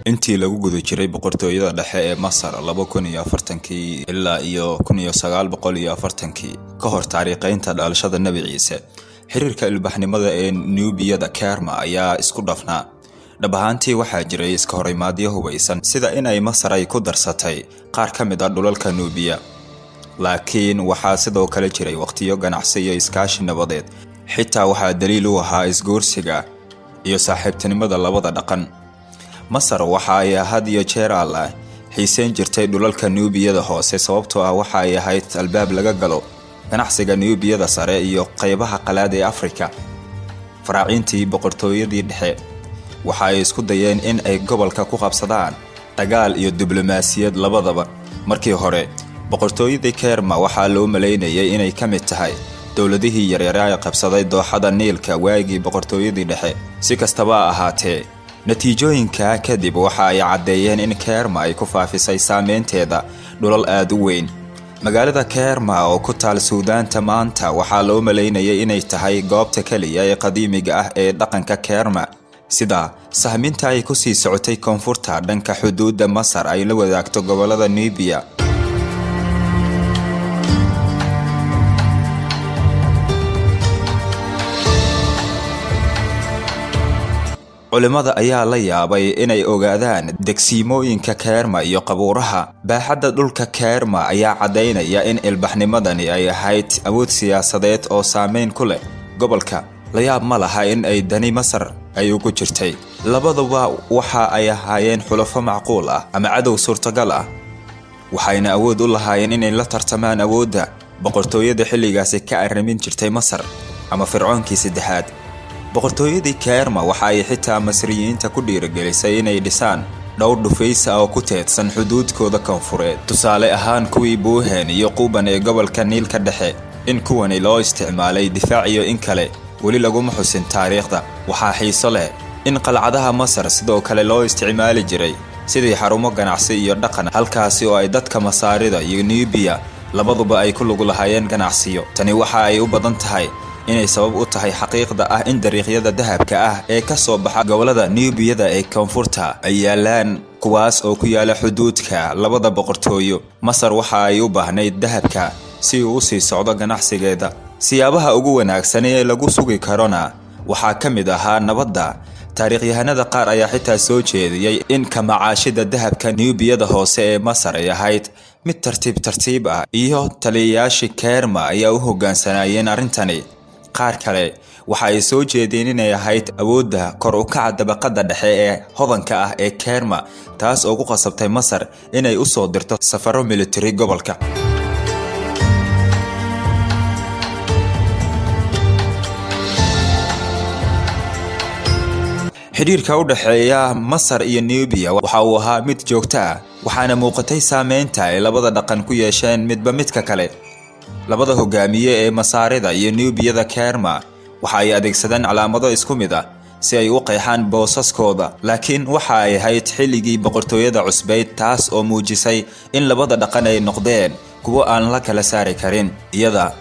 Intii lagu guda jiray boqortooyada dhexe ee Masar, 2040-kii ilaa iyo 1940-kii ka hor taariikhaynta dhalashada Nebi Ciise, xiriirka ilbaxnimada ee Nuubiyada Kerma ayaa isku dhafnaa. Dhab ahaantii, waxaa jiray iska horimaadyo hubaysan, sida inay Masar ay ku darsatay qaar ka mid ah dhulalka Nuubiya, laakiin waxaa sidoo kale jiray waqtiyo ganacsi iyo iskaashi nabadeed. Xitaa waxaa daliil u ahaa isguursiga iyo saaxiibtinimada labada dhaqan. Masar waxa ay had iyo jeer allah xiiseyn jirtay dhulalka Nuubiyada hoose, sababtoo ah waxa ay ahayd albaab laga galo ganacsiga Nuubiyada sare iyo qaybaha qalaad ee Afrika. Faraaciintii boqortooyadii dhexe waxa ay isku dayeen in ay gobolka ku qabsadaan dagaal iyo diblomaasiyad labadaba. Markii hore, boqortooyadii Kerma waxaa loo malaynayay inay ka mid tahay dowladihii yaryaraa ee qabsaday dooxada Niilka waagii boqortooyadii dhexe. Si kastaba ha ahaatee, natiijooyinka kadib waxa ay caddeeyeen in Kerma ay ku faafisay saameynteeda dhulal aad u weyn. Magaalada Kerma oo ku taal Suudaanta maanta waxaa loo malaynayay inay tahay goobta keliya ee qadiimiga ah ee dhaqanka Kerma. Sida sahminta ay ku sii socotay koonfurta dhanka xuduudda Masar ay la wadaagto gobolada Nubiya, culimmada ayaa la yaabay inay ogaadaan degsiimooyinka Keerma iyo qabuuraha. Baaxadda dhulka Keerma ayaa caddaynaya in ilbaxnimadani ay ahayd awood siyaasadeed oo saameyn ku leh gobolka. La yaab ma laha in ay dani Masar ay ugu jirtay. Labaduba waxa ay ahaayeen xulafo macquul ah ama cadow suurtagal ah, waxayna awood u lahaayeen inay la tartamaan awoodda boqortooyada xilligaasi ka arrimin jirtay Masar ama fircoonkii saddexaad. Boqortooyadii Keerma waxa ay xitaa Masriyiinta ku dhiirigelisay inay dhisaan dhowr dhufays ah oo ku teedsan xuduudkooda koonfureed, tusaale ahaan kuwii Buuhen iyo Quban ee gobolka Niilka dhexe. In kuwani loo isticmaalay difaac iyo in kale weli laguma xusin taariikhda. Waxaa xiiso leh in qalcadaha Masar sidoo kale loo isticmaali jiray sidii xarumo ganacsi iyo dhaqan, halkaasi oo ay dadka Masaarida iyo Nubiya labaduba ay ku lug lahaayeen ganacsiyo. Tani waxa ay u badan tahay inay sabab u tahay xaqiiqda ah in dariiqyada dahabka ah ee ka soo baxa gobolada Nuubiyada ee koonfurta ay yaalaan, kuwaas oo ku yaala xuduudka labada boqortooyo. Masar waxa ay u baahnayd dahabka si uu u sii socdo ganacsigeeda. Siyaabaha ugu wanaagsan ee lagu sugi karona waxaa ka mid ahaa nabadda. Taariikhyahanada qaar ayaa xitaa soo jeediyey in kamacaashida dahabka Nuubiyada hoose ee Masar ay ahayd mid tartiib tartiib ah, iyo taliyayaashii Keerma ayaa u hoggaansanaayeen arrintani. Qaar kale waxa ay soo jeedeen inay ahayd awoodda kor u kaca dabaqada dhexe ee hodanka ah ee Keerma, taas oo ku qasabtay Masar inay u soo dirto safarro militari gobolka. Xidhiirka u dhexeeya Masar iyo Nubiya waxa uu ahaa mid joogto ah, waxaana muuqatay saameynta ay labada dhaqan ku yeesheen midba midka kale. Labada hogaamiye ee Masaarida iyo Nuubiyada Keerma waxa ay adeegsadeen calaamado isku mid ah si ay u qeexaan boosaskooda, laakiin waxa ay ahayd xilligii boqortooyada cusbeyd, taas oo muujisay in labada dhaqan ay noqdeen kuwo aan la kala saari karin, iyada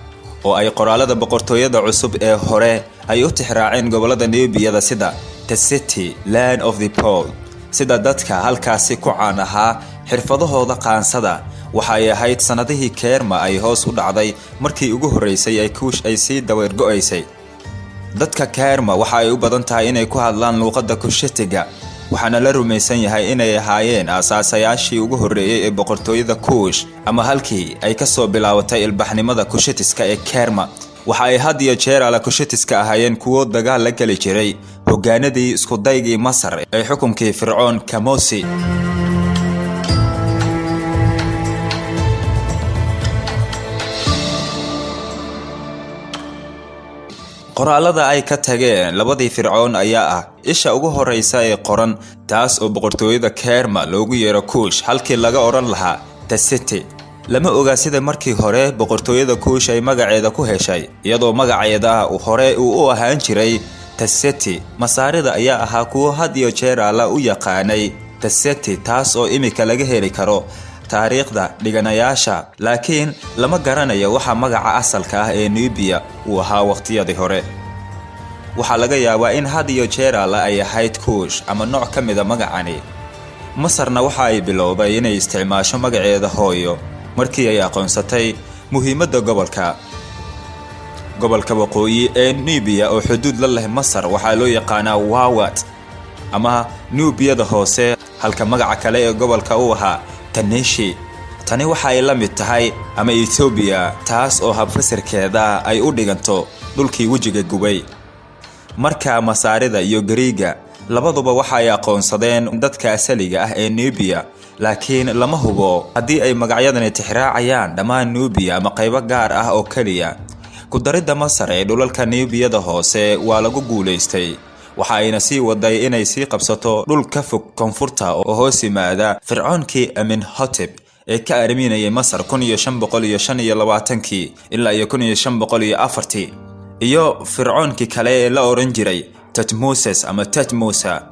oo ay qoraalada boqortooyada cusub ee hore ay u tixraaceen gobolada Nuubiyada sida "The City Land of the Pole", sida dadka halkaasi ku caan ahaa xirfadahooda qaansada. Waxa ay ahayd sannadihii Keerma ay hoos u dhacday markii ugu horreysay ee Kuush ay sii daweergo'aysay. Dadka Keerma waxa ay u badan tahay inay ku hadlaan luuqadda Kushitiga, waxaana la rumaysan yahay inay ahaayeen aasaasayaashii ugu horreeyey ee boqortooyada Kuush ama halkii ay ka soo bilaabatay ilbaxnimada Kushitiska ee Keerma. Waxa ay had iyo jeer ala Kushitiska ahaayeen kuwo dagaal la geli jiray hoggaanadii iskudaygii Masar ee xukunkii fircoon Kamosi. Qoraalada ay ka tageen labadii fircoon ayaa ah isha ugu horreysa ee qoran, taas oo boqortooyada Keerma loogu yeero Kuush halkii laga odhan lahaa The City. Lama oga sida markii hore boqortooyada Kuush ay magaceeda ku heshay, iyadoo magaceeda hore uu u ahaan jiray The City. Masaarida ayaa ahaa kuwo had iyo jeer alla u yaqaanay The City, taas oo imika laga heli karo taariikhda dhiganayaasha, laakiin lama garanayo waxa magaca asalka ah ee Nubiya uu ahaa waqtiyadii hore. Waxaa laga yaabaa in had iyo jeer alla ay ahayd Kuush ama nooc ka mida magacani. Masarna waxa ay bilowday inay isticmaasho magaceeda hooyo markii ay aqoonsatay muhiimadda gobolka. Gobolka waqooyi ee Nubiya oo xuduud la leh Masar waxaa loo yaqaanaa Wawat ama Nubiyada Hoose, halka magaca kale ee gobolka uu ahaa Taneshi. Tani waxa ay la mid tahay ama Etoobiya, taas oo habfasirkeeda ay u dhiganto dhulkii wejiga gubay. Marka Masaarida iyo Gariiga labaduba waxa ay aqoonsadeen dadka asaliga ah ee Nubiya, laakiin lama hubo haddii ay magacyadani tixraacayaan dhammaan Nubiya ama qaybo gaar ah oo keliya. Ku daridda Masar ee dhulalka Nubiyada Hoose waa lagu guulaystay, waxa ayna sii waday inay sii qabsato dhul ka fog koonfurta oo hoos yimaada fircoonkii Amenhotep ee ka arriminayay Masar 1525-kii ilaa iyo 1504-tii, iyo fircoonkii kale ee la oran jiray Tutmoses ama Tutmosa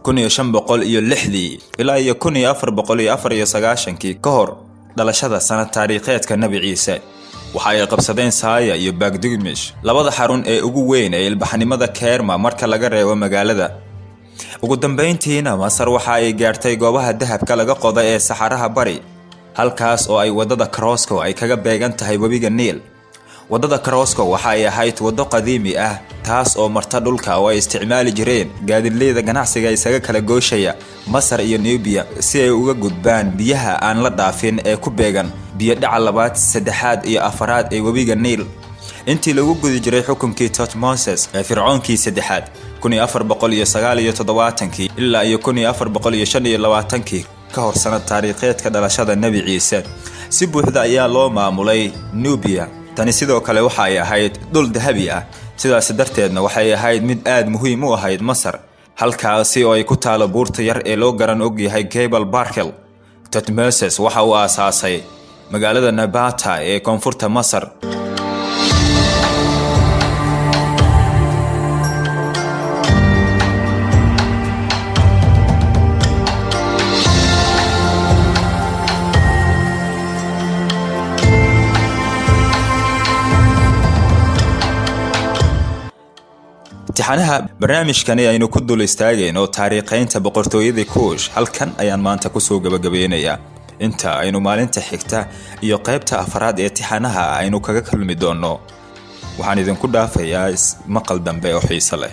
1506-dii ilaa iyo 1494-kii ka hor dhalashada sanad taariikheedka Nebi Ciise. Waxa ay qabsadeen Saaya iyo Bagdugmish, labada xarun ee ugu weyn ee ilbaxnimada Kerma marka laga reebo magaalada. Ugu dambeyntiina Masar waxa ay gaartay goobaha dahabka laga qoda ee Saxaraha Bari, halkaas oo ay wadada Crosco ay kaga beegan tahay webiga Niil. Wadada Crosco waxa ay ahayd waddo qadiimi ah, taas oo marta dhulka oo ay isticmaali jireen gaadiidleyda ganacsiga isaga kala gooshaya Masar iyo Nubiya si ay uga gudbaan biyaha aan la dhaafin ee ku beegan biyo-dhaca labaad, saddexaad iyo afaraad ee webiga Niil. Intii lagu guda jiray xukunkii Tutmoses ee fircoonkii saddexaad, 1479-kii ilaa iyo 1425-kii ka hor sanad taariikheedka dhalashada Nebi Ciise, si buuxda ayaa loo maamulay Nubiya. Tani sidoo kale waxa ay ahayd dhul dahabi ah, sidaas darteedna waxay ahayd mid aad muhiim u ahayd Masar, halkaasi oo ay ku taalo buurta yar ee loo garan og yahay Gebel Barkel. Tutmoses waxa uu aasaasay magaalada Nabata ee koonfurta Masar. Imtixaanaha barnaamijkani aynu ku dul istaagayno taariikhaynta boqortooyadii Kuush halkan ayaan maanta kusoo gabagabeynayaa. Inta aynu maalinta xigta iyo qaybta afraad ee tixanaha aynu kaga kulmi doonno, waxaan idinku dhaafayaa maqal dambe oo xiiso leh.